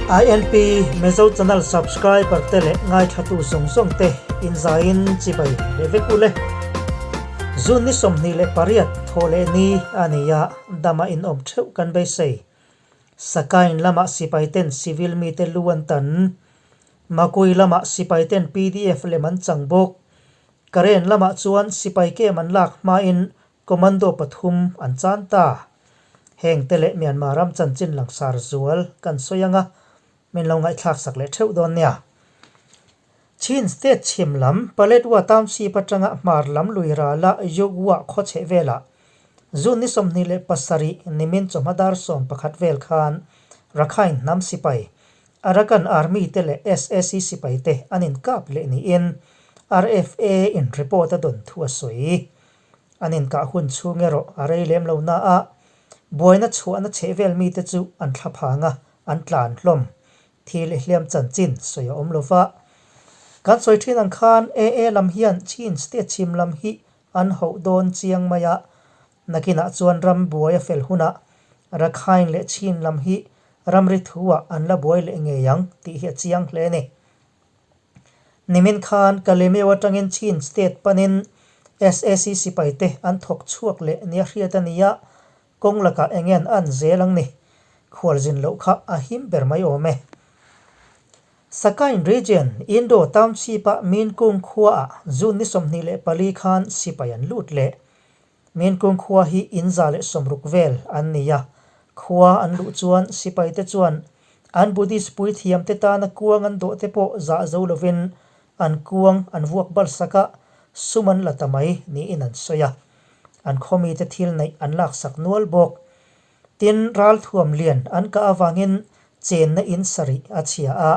ILP Mizo Channel subscriber te leh ngaithlatu zawng zawng te inzaiin chibai leh vek u le. June ni 28 thaw leh ni a ni a, dama inawm theuh kan beisei. Sakain lamah sipai ten civil mite lu an tan. Makui lamah sipai ten pdf lem an chang bawk. Karen lamah chuan sipai kem an lak hmain Commando pathum an chan ta. Heng te leh Myanmar ram chanchin langsar zual kan sawi anga min lo ngaihthlak sak leh theuh dawn nia. Chin State chhim lam Paletwa Township atanga hmar lam lui rala Yugwa khaw chheh velah June ni 27 nimin chawhma dar 11 vel khan Rakhine hnam sipai Arakan Army te leh sac sipai te an inkap leh niin RFA in report a dawn thu a sawi. An inkah hun chhung erawh a rei lem lo na a, buaina chhuahna chheh vel mite chu an thla phang a, an tlan hlawm. Thil i hliam chanchin sawi a awm lo va. Kan sawi thin ang khan AA lam hian Chin state chhim lam hi an hoh dawn chiang mai a, nakinah chuan ram buai a fel hunah Rakhine leh Chin lam hi ramri thu-ah an la buai leh ngei ang tih hi a chiang hle a ni. Nimin khan Kalemeu atangin Chin State panin sac sipaite an thawk chhuak leh nia hriat a ni a, kawng lakah eng nge an zel ang ni? Khualzin loh kha a him ber mai awm e. Sakain Region, Indo Township-a Minkung khuaah June ni 24 khan sipai an lut leh. Minkung khua hi in 160 vel an ni a, khua an luh chuan sipaite chuan an Buddhist puithiamte tana kuang an dawhte pawh zah zo lovin an kuang an vuak bal sak a, sum an la ta mai niin an sawi a. An khawmite thil neih an laksak nual bawk. Tin, ralthuam lian an kah avangin chenna in sarih a chhia a,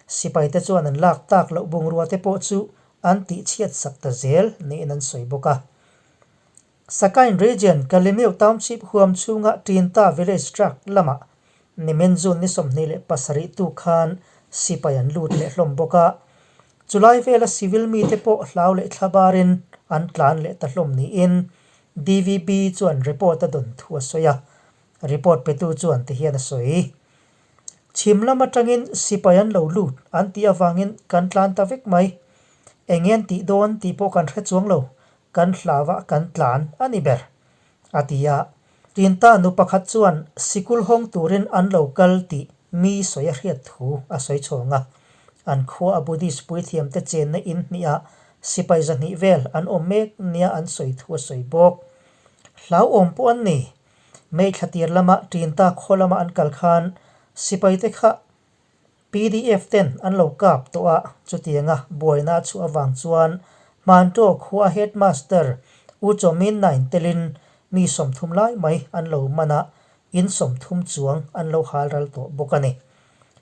sipaite chuan an lak tak loh bungruate pawh chu an tihchhiat sak ta zel niin an sawi bawk a. Sakain Region, Kalemeu Township huam chhunga Tinta Village Track lamah nimin June ni 27 tu khan sipai an lut leh hlawm bawk a. Chulai vela civil mite pawh hlau leh thlabarin an tlan leh ta hlawm niin DVB chuan report a dawn thu a sawi a. Report petu chuan tihian a sawi. Chhim lam atangin sipai an lo lut an tih avangin kan tlan ta vek mai. Eng nge an tih dawn tih pawh kan hre chuang lo, kan hlau a kan tlan a ni ber, a ti a. Tinta nu pakhat chuan sikul hawng turin an lo kal tih mi sawi a hriat thu a sawi chhawng a. An khua a Buddhist puithiamte chenna in hnih ah sipai 200 vel an awm mek nia an sawi thu a sawi bawk. Hlauhawm pawh an ni. May thla tir lama Tinta khaw lama an kal khan sipaite kha Pdf ten an lo kap tawh a, chutianga buaina a chhuah avang chuan Hmantaw khua Headmaster U Chaw Min Nain telin mi 30 lai mai an lo man a, in 30 chuang an lo hal ral tawh bawk a ni.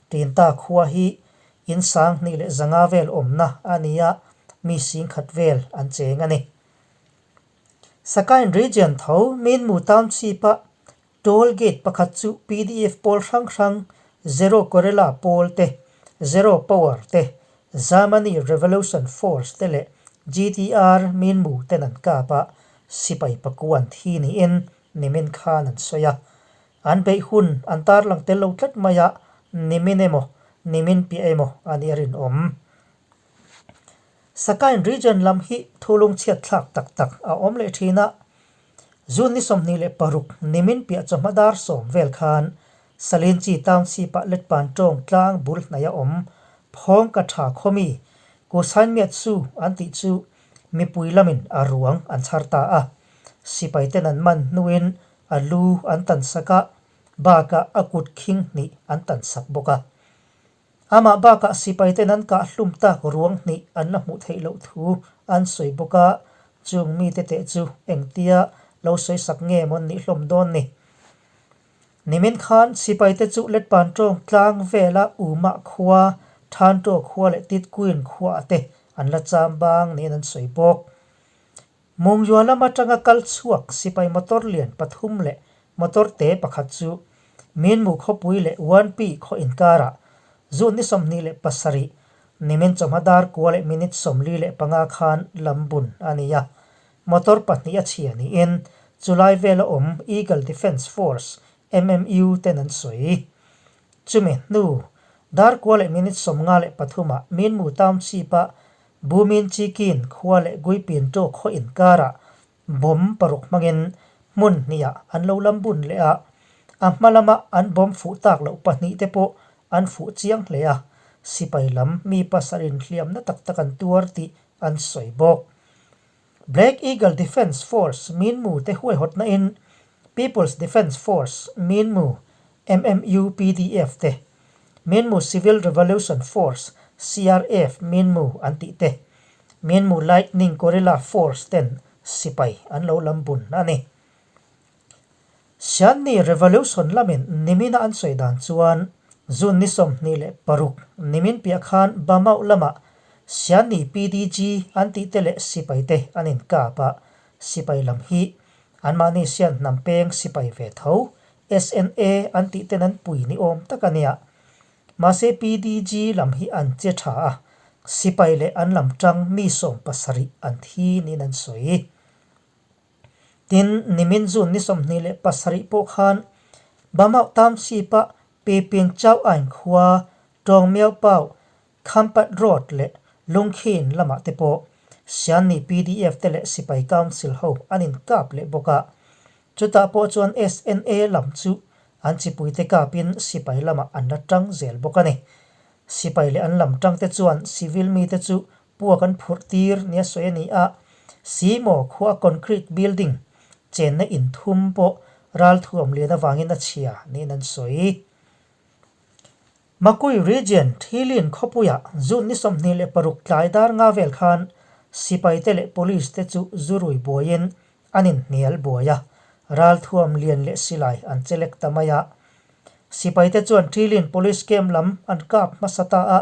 Tinta khua hi in 2500 vel awmna a ni a, mi 10,000 vel an cheng a ni. Sakain Region tho Minmu Township-a Toll gate pakhat chu pdf pawl hrang hrang, Zero Gorilla pawl te, Zero Power te, Zamani Revolution Force te leh GTR Minmu ten an kap a, sipai pakuan thi niin nimin khan an sawi a. An beih hun an tarlang tel lo tlat mai a, nimin emaw, nimin piah emaw a nih a rinawm. Sakain Region lam hi thulung chhiat thlak tak tak a awm leh thin a. June ni 26 nimin piah chawhma dar 10 vel khan Salinchi Township-ah Letpan tawng tlang bul hnaih a awm Phawng ka tha khawmi Kusainmiat Su an tih chu mipui lamin a ruang an chhar ta a. Sipai ten an man hnuin a lu an tan sak a, bakah a kut khing hnih an tan sak bawk a. Amah bakah sipaiten an kah hlum tak ruang hnih an la hmuh theih loh thu an sawi bawk a, chung mite teh chu engtia lo sawi sak nge maw an nih hlawm dawn ni. Nimin khan sipaite chu Letpan tawng tlang vela Umah khua, Thantaw khua leh Titkuin khuaah te an la cham bang niin an sawi bawk. Mungzua lam atanga kal chhuak sipai motor lian pathum leh motor te pakhat chu Minmu khawpui leh Wanpi khaw inkarah June ni 27 nimin chawhma dar kua leh minute 45 khan lam bun a ni a, motor pahnih a chhia niin chulai vela awm Eagle Defence Force, MMU, ten an sawi. Chumi hnu. Dar kua leh minute 53 ah Minmu Township ah Bumin Chikin khua leh Guipinto khaw inkarah bomb paruk hmangin hmun hnihah an lo lam bun leh a, a hma lama an bomb fuh tak loh pahnih te pawh an fuh chiang hle a, sipai lam mi pasarih hliamna tak tak an tuar tih an sawi bawk. Black Eagle Defence Force Minmu te huaihawtna in People's Defence Force Minmu, MMU PDF te, Minmu Civil Revolution Force, CRF Minmu an tih te, Minmu Lightning Guerrilla Force ten sipai an lo lam bun a ni. Sianni Revolution lamin nimina an sawi dan chuan June ni 26 nimin piah khan Bamauh lamah Sianni PDG an tih te leh sipai te an inkap a, sipai lam hi anmahni Sian hnam peng sipai ve tho SNA an tih ten an pui ni awm tak a nia. Mahse PDG lam hi an che tha a, sipai leh an lam tang mi 17 an thi niin an sawi. Tin, nimin June ni 27 pawh khan Bamauh Township-a Pipin Chau Ain khua, Tawng Miau Pau, Khampat Road leh Lungkhin lamah te pawh Sianni pdf te leh Sipai Council ho an inkap leh bawk a. Chutah pawh chuan SNA lam chu an chipuite kapin sipai lamah an la tang zel bawk a ni. Sipai leh an lam tangte chuan civil mite chu Puak an phurh tir nia sawi a ni a, Simo khua concrete building chenna in thum pawh ralthuam lian avangin a chhia niin an sawi. Makui region Thilin khawpuiah June ni 26 tlai dar nga vel khan sipaite leh police te chu zu rui buaiin an inhnial buai a, ralthuam lian leh silai an chelek ta mai a. Sipaite chuan Thilin police camp lam an kap hmasa ta a,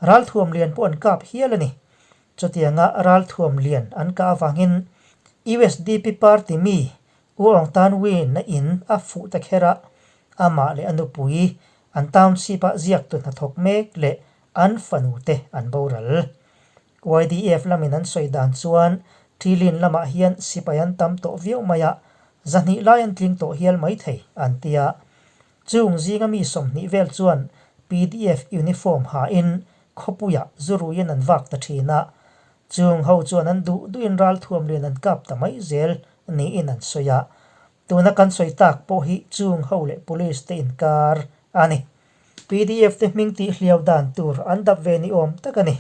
Ralthuam lian pawh an kap hial a ni. Chutianga ralthuam lian an kah avangin usdp party mi U Aung Tan Win na in a fuh ta kher a, amah leh a nupui an township ah ziaktu hnathawk mek leh an fanu te an boral. YDF lamin an sawi dan chuan Ṭilin lamah hian sipai an tam tawh viau mai a, 200 lai an tling tawh hial maithei an ti a. Chung zinga mi 20 vel chuan pdf uniform hain khawpuiah zu ruiin an vak ta thin a, chung ho chuan an duh duhin ralthuam lian an kap ta mai zel niin an sawi a. Tuna kan sawi tak pawh hi chung ho leh police te inkar a ni. Pdf te hming tih hliau dan tur an dap ve ni awm tak a ni.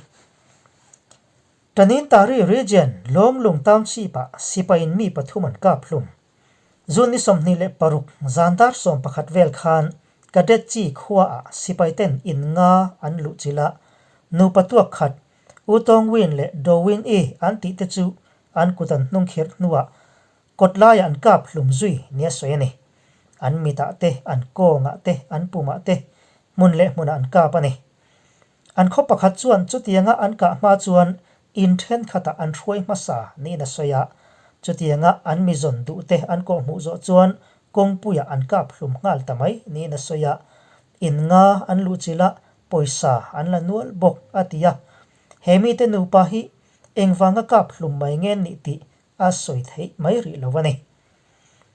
Tanintari Region, Lawnglung Township-ah sipaiin mi pathum an kap hlum. June ni 26 zan dar 11 vel khan Cadet Chi khuaah sipai ten in nga an luh chilh a, nupa tuak khat U Tawng Win leh Do Win I an tih te chu an kut an hnung khirh hnuah kawt laiah an kap hlum zui nia sawi a ni. An mitah te, an kawngah te, an pumah te hmun leh hmunah an kap a ni. An khaw pakhat chuan chutianga an kah hma chuan in thenkhatah an hruai hmasa niin a sawi a, chutianga an mi zawn duhte an kawhhmuh zawh chuan kawngpuiah an kap hlum nghal ta mai niin a sawi a, in nga an luhchilh a, pawisa an la nual bawk a ti a, he mite nupa hi engvanga kap hlum mai nge nih tih a sawi theih mai rih lo a ni.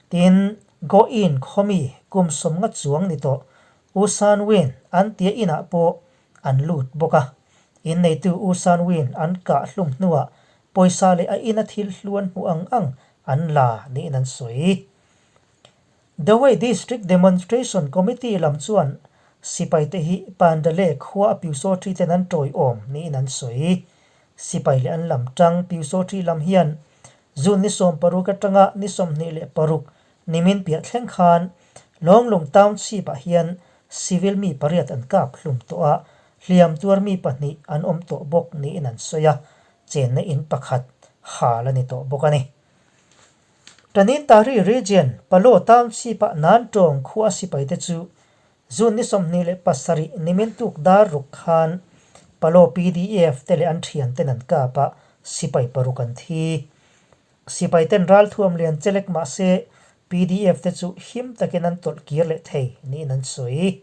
Tin, Goin khawmi kum 50 chuang ni tawh U San Win an tia inah pawh an lut bawk a. Inneitu U San Win an kah hlum hnuah pawisa leh a ina thil hluan hmuh ang ang an la niin an sawi. Dawei District Demonstration Committee lam chuan sipaite hi Pandale khua a Pyusawṭi ten an tawiawm niin an sawi. Sipai leh an lam tang Pyusawṭi lam hian June ni 16 atanga ni 26 Nimin piah thleng khan Lawnglung Township-ah hian civil mi pariat an kap hlum tawh a, hliam tuar mi pahnih an awm tawh bawk niin an sawi a, chenna in pakhat hal a ni tawh bawk a ni. Tanintari Region, Palo Township-ah Nantawng khua sipaite chu June ni 27 nimin tuk dar ruk khan Palo PDF te leh an thianten an kap a, sipai paruk an thi. Sipai ten ralthuam lian chelek mah se pdf te chu him takin an tawlh kir leh thei niin an sawi.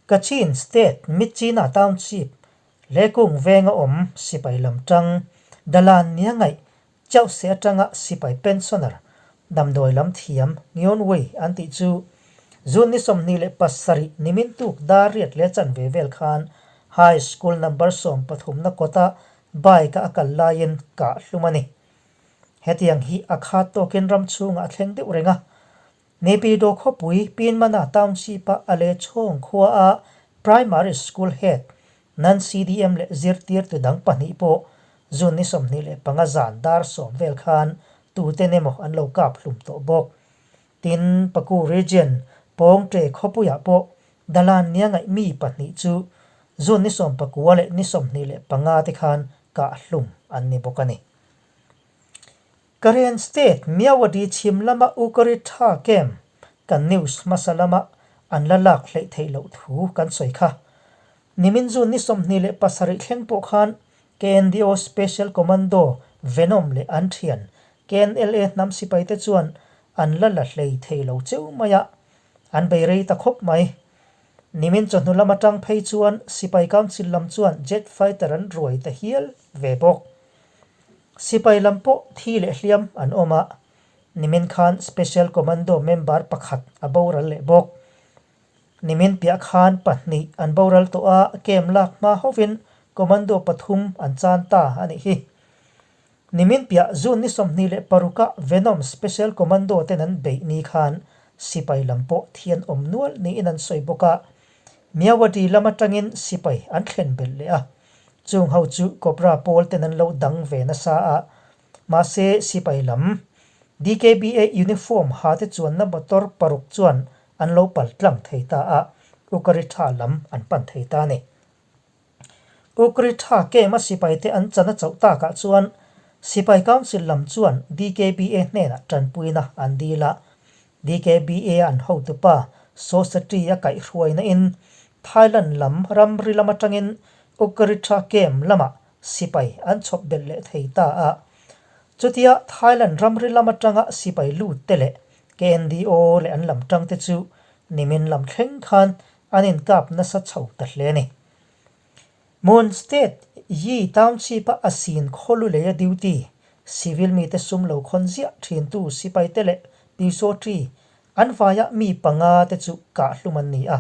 Kachin State Myitkyina Township Lekung venga awm sipai lam tang Dalan nia ngaih chauh se atanga sipai pensioner damdawi lam thiam Ngion Wei an tih chu June ni 27 nimin tuk dar riat leh chanve vel khan High School number 13 na kawta bike-a a kal laiin kah hlum a ni. Hetiang hi a khat tawkin ram chhungah a thleng deuh reng a. Naypyidaw khawpui Pinmana Township-a a lehchhawng khuaa Primary School Head Nan CDM leh zirtirtu dang pahnih pawh June ni 25 zan dar 10 vel khan tuten emaw an lo kap hlum tawh bawk. Tin, Paku Region Pawngte khawpuiah pawh Dalan nia ngaih mi pahnih chu June ni 19 leh ni 25 te khan kah hlum an ni bawk a ni. Karen State Myawaddy chhim lama Ukari Tha Camp kan news hmasa lama an la lak hleih theih loh thu kan sawi kha. Nimin June ni 27 thleng pawh khan KNDO Special Commando Venom leh an thian KNLA hnam sipai te chuan an la la hlei thei lo cheu mai a, an bei rei ta khawp mai. Nimin chawhnu lam atang phei chuan Sipai Council lam chuan Jet Fighter an ruai ta hial ve bawk. Sipai lam pawh thi leh hliam an awm a, nimin khan Special Commando member pakhat a boral leh bawk. Nimin piah khan pahnih an boral tawh a, camp lak hma hovin Commando pathum an chan ta a nih hi. Nimin piah June ni 26 a Venom Special Commando ten an beih ni khan sipai lam pawh thi an awm nual niin an sawi bawk a, Myawaddy lam atangin sipai an thlen belh leh a. Chung ho chu Cobra pawl ten an lo dang ve nasa a, mahse sipai lam DKBA uniform ha te chuanna motor paruk chuan an lo pal tlang thei ta a, Ukari tha lam an pan thei ta a ni. Ukri tha camp a sipai te an chan a chauh takah chuan Sipai Council lam chuan DKBA hnenah tanpuina an dil a, DKBA an hotupa Society a kaihhruaina in Thailand lam ramri lam atangin Ukritha camp lamah sipai an chhawp belh leh thei ta a. Chutia Thailand ramri lam atanga sipai lut te leh KNDO leh an lam tang te chu nimin lam thleng khan an inkap nasa chho ta hle a ni. Mon State Yi Township a asin khawlu lei a duty civil mite sum lo khawn ziah thintu sipai te leh Pyusawṭi an vaia mi panga te chu kah hlum an ni a,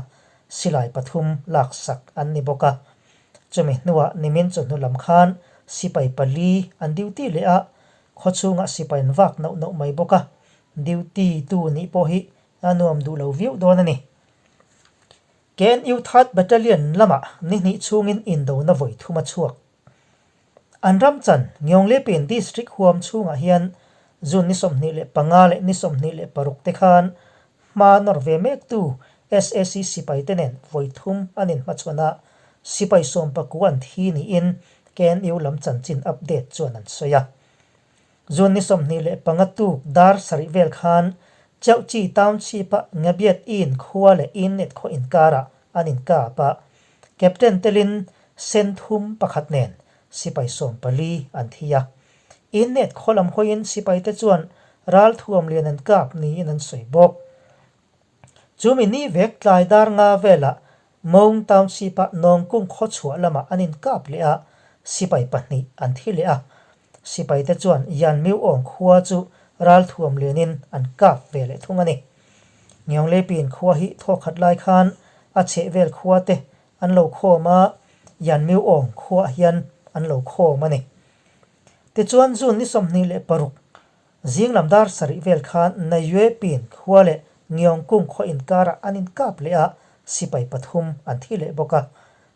silai pathum laksak an ni bawk a. Chumi hnuah nimin chawhnu lam khan sipai pali an duty leh a, khawchhungah sipai an vak nauh nauh mai bawk a, duty tu nih pawh hi a nuam duh lo viau dawn a ni. KNU Third Battalion lamah ni hnih chhungin indona vawi thum a chhuak. An ram chan Ngyonglepin District huam chhungah hian June ni 25 leh ni 26 te khan hma nawr ve mektu sac sipai te nen vawi thum an inhmachhawn a, sipai sawmpaku an thi niin KNU lam chanchin update chuan an sawi a. June ni 25 tuk dar sarih vel khan Chauhchi Township-a Ngabiat Inn khua leh Innet khaw inkarah an inkap a, Captain telin sen thum pakhat nen sipai 14 an thi a. Innet khaw lam hawiin sipaite chuan ralthuam lian an kap niin an sawi bawk. Chumi ni vek tlai dar nga velah Mong Township-a Nawngkung khaw chhuah lamah an inkap leh a, sipai pahnih an thi leh a. Sipaite chuan Yan Miu Aung khua chu ralthuam lianin an kap ve leh thung a ni. Ngianglepin khua hi thawkhat lai khan a chhehvel khua te an lo khawm a, Yan Miu Aung khuaah hian an lo khawm a ni. Tichuan June ni 26 Zing lam dar sarih vel khan Nayue Pin khua leh Ngiongkung khaw inkarah an inkap leh a, sipai pathum an thi leh bawk a.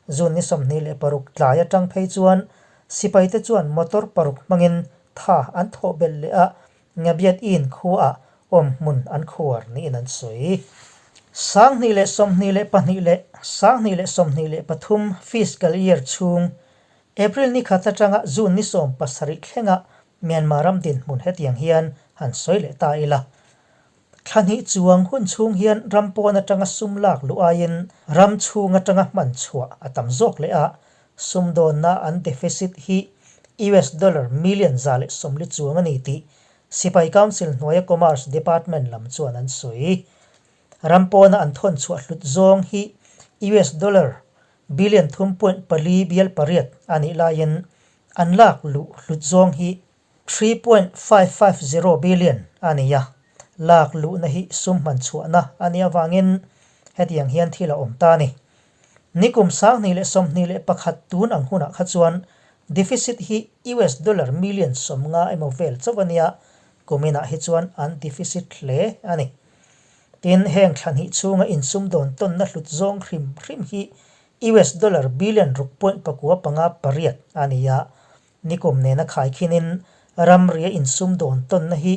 June ni 26 tlai atang phei chuan sipaite chuan motor paruk hmangin tha an thawh belh leh a, Ngabiat Inn khuaah awmhmun an khuar niin an sawi. 2022 leh 2023 fiscal year chhung April ni khat atanga June ni 17 thlenga Myanmar ram dinhmun hetiang hian han sawi leh ta ila. Thla hnih chuang hun chhung hian ram pawn atanga sum lak luh aiin ram chhung atanga hman chhuah a tam zawk leh a, sumdawnna an deficit hi US dollar million 140 chuang a ni tih Sipai Council hnuaia Commerce Department lam chuan an sawi. Ram pawna an thawn chhuah hlut zawng hi US dollar billion thum point pali bial pariat a nih laiin An lak luh hlut zawng hi 3.550 billion a ni a. Lak luhna hi sum hman chhuahna a nih avangin hetiang hian thil a awm ta a ni. Nikum 2021 tun ang hunah kha chuan deficit hi US dollar million 50 emaw vel chauh a nia, kuminah hi chuan an deficit hle a ni. Tin, heng thla hnih chhunga insumdawn tawnna hlut zawng hrim hrim hi US dollar billion ruk point pakua panga pariat a ni a, Nikum nena khaikhinin ramria insumdawn tawnna hi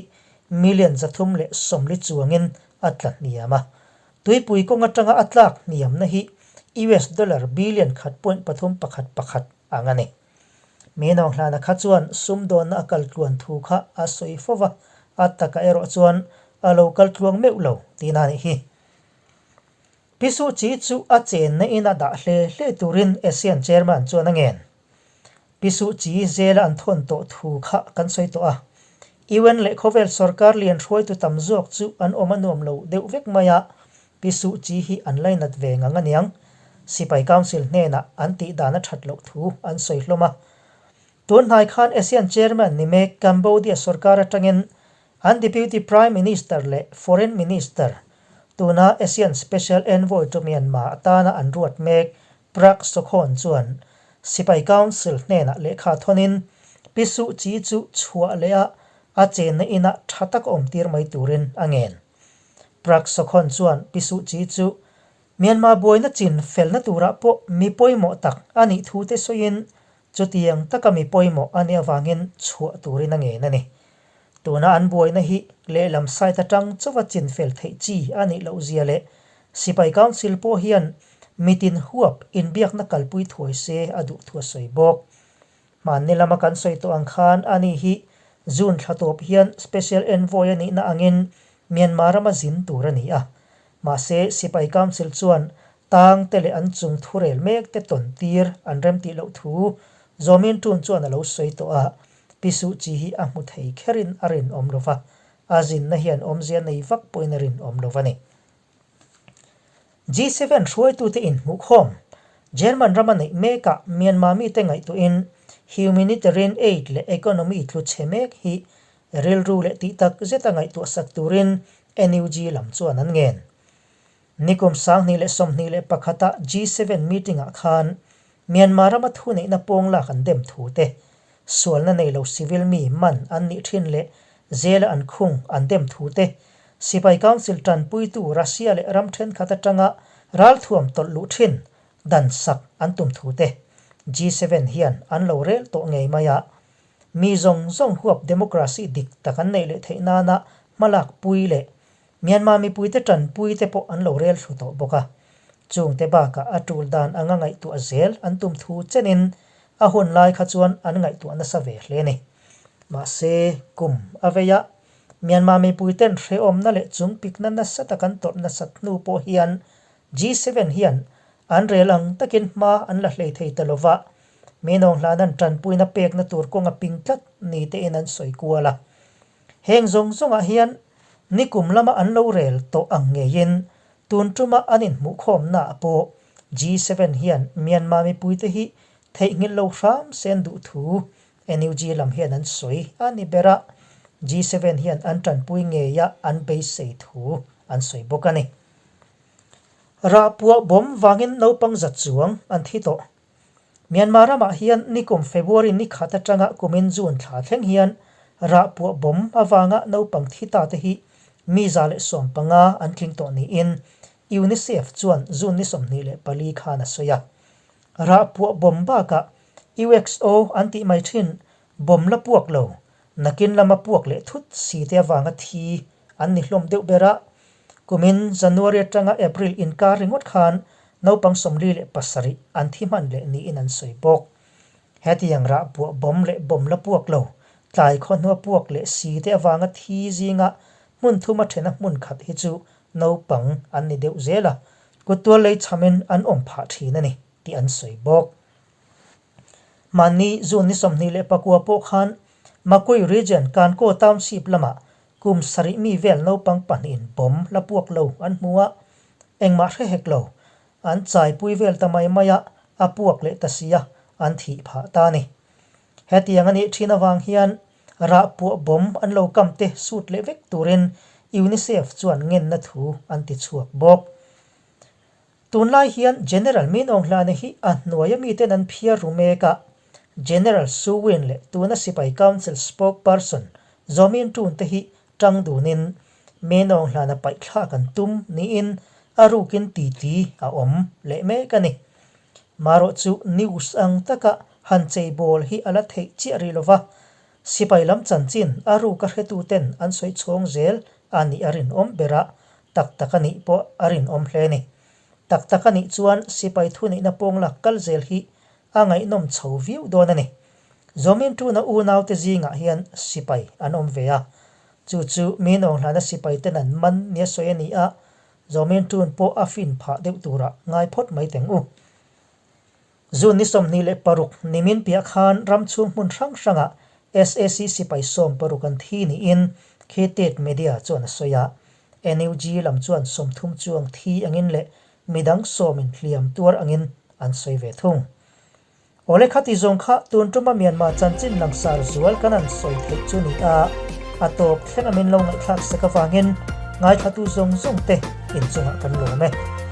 million 340 chuangin a tla hniam a. Tuipui kawng atanga a tlak hniamna hi US dollar billion khat point pathum pakhat pakhat ang a ni. Minawng hlana kha chuan sumdawnna a kal tluan thu kha a sawi fo va, a taka erawh chuan a lo kal tluang meuh lo tihna a nih hi. Pi Suu Kyi chu a chenna ina dah hle hle turin ASEAN Chairman chuan a ngen. Pi Suu Kyi zela an thawn tawh thu kha kan sawi tawh a. UN leh khawvel sorkar lian hruaitu tam zawk chu an awm a nuam lo deuh vek mai a, Pi Suu Kyi hi an lainat ve ngang aniang. Sipai Council hnenah an tih dan a that loh thu an sawi hlawm a. Tun hnai khan ASEAN Chairman ni mek Cambodia sorkar atangin an Deputy Prime Minister leh Foreign Minister, tuna ASEAN Special Envoy to Myanmar atana an ruat mek Prak Sokhon chuan Sipai Council hnenah lehkha thawnin Pi Suu Kyi chu chhuah leh a a chenna inah tha tak awm tir mai turin a ngen. Prak Sokhon chuan Pi Suu Kyi chu Myanmar buaina chin felna turah pawh mi pawimawh tak a nih thu te sawiin chutiang taka mi pawimawh a nih avangin chhuah turin a ngen a ni. Tuna an buaina hi lehlam side atang chauha chin fel theih chi a nih loh zia leh Sipai Council pawh hian mitin huap inbiakna kalpui thuai se a duh thu a sawi bawk. Hmanni lama kan sawi tawh ang khan ani hi June thla tawp hian Special Envoy a nihna angin Myanmar rama zin tur a ni a. Mahse Sipai Council chuan tang te leh an chung thurel mek te tawn tir an remtih loh thu Zawmin Tun chuan a lo sawi tawh a, Pi Suu Kyi hi a hmu thei kherin a rinawm lo va, a zinna hian awmzia nei vak pawhin a rinawm lo a ni. G7 hruaitute inhmuhkhawm German rama neih mekah Myanmar mite ngaihtuahin humanitarian aid leh economy tlu chhe mek hi rilru leh tih tak zeta ngaihtuahsak turin NUG lam chuan an ngen. Nikum 2021-a G7 meeting-ah khan Myanmar rama thuneihna pawng lak an dem thu te, sualna nei lo civil mi man an nih thin leh zela an khung an dem thu te, Sipai Council tanpuitu Russia leh ram thenkhat atanga ralthuam tawlh luh thin dan sak an tum thu te G7 hian an lo rel tawh ngei mai a. Mi zawng zawng huap democracy dik tak an neih leh theih nana hmalak pui leh Myanmar mipuite tanpuite pawh an lo rel thlu tawh bawk a. Chungte bakah a tul dan anga ngaihtuah zel an tum thu chenin a hun lai kha chuan an ngaihtuah nasa ve hle a ni. Mahse, kum a vei a, Myanmar mipuiten hrehawmna leh chungpikna nasa tak an tawrh nasat hnu pawh hian G7 hian an rel ang takin hma an la hlei thei ta lova, Minawng hlanan tanpuina pekna tur kawng a ping tlat ni tein an sawi kual a. Heng zawng zawngah hian nikum lama an lo rel tawh ang ngeiin tun tuma an inhmuhkhawmnaah pawh G7 hian Myanmar mipuite hi theihnghilh lo hram se an duh thu NUG lam hian an sawi a ni ber a, G7 hian an tanpui ngeia an beisei thu an sawi bawk a ni. Rahpuah bawm vangin naupang za chuang an thi tawh. Myanmar ramah hian nikum February ni khat atanga kumin June thla thleng hian rahpuah bawm avanga naupang thi ta te hi mi 115 an tling tawh niin UNICEF chuan June ni 24 khan a sawi a. Rahpuah bawm bakah UXO an tih mai thin bawm la puak lo, nakin lama puak leh thut si te avanga thi an ni hlawm deuh ber a. Kumin January atanga April inkar ringawt khan naupang 47 an thi hman leh niin an sawi bawk. Hetiang rah puah bawm leh bawm la puak lo, tlai khawhnua puak leh si te avanga thi zinga hmun thuma thena hmun khat hi chu naupang an ni deuh zel a, kuttual lei chhamin an awm phah thin a ni tih an sawi bawk. Mahni June ni 29 pawh khan Makui Region Kankaw Township lamah Kum sarih mi vel naupang pahnihin bawm la puak lo an hmu a, engmah hre hek lo. An chaipui vel ta mai mai a, a puak leh ta si a, an thih phah ta a ni. Hetiang a nih thin avang hian rah puah bawm an lo kam te sut leh vek turin UNICEF chuan ngenna thu an ti chhuak bawk. Tunlai hian General Min Aung Hlaing hi a hnuaia miten an phiar ru mek a, General Su Win leh tuna Sipai Council Spokesperson Zaw Min Tun te hi tang dunin Min Aung Hlaing paihthlak an tum niin a rukin titi a awm leh mek a ni. Marawh chu news ang taka han cheibawl hi a la theih chiah rih lova, Sipai lam chanchin a ruka hretuten an sawi chhawng zel a nih a rinawm ber a, tak tak a nih pawh a rinawm hle a ni. Tak tak a nih chuan sipai thuneihna pawnglak kal zel hi a ngaihnawm chho viau dawn a ni. Zawmin tuna unaute zingah hian sipai an awm ve a, chu chu mi nawnghlana sipai ten an man nia sawi a ni a, Zawmin tun pawh a fin phah deuh turah ngai phawt mai teng u. June ni 26 nimin piah khan ram chhung hmun hrang hrangah sac sipai 16 an thi niin Khitit Media chuan a sawi a. NUG lam chuan 30 chuang thi angin leh midang sawmin hliam tuar angin an sawi ve thung. Awle khati zawng kha tun tuma Myanmar chanchin langsar zual kan an sawi theih chu ni a, a tawp thleng a min lo ngaihthlak sak avangin ngaithlatu zawng zawng te inchungah kan lawm e.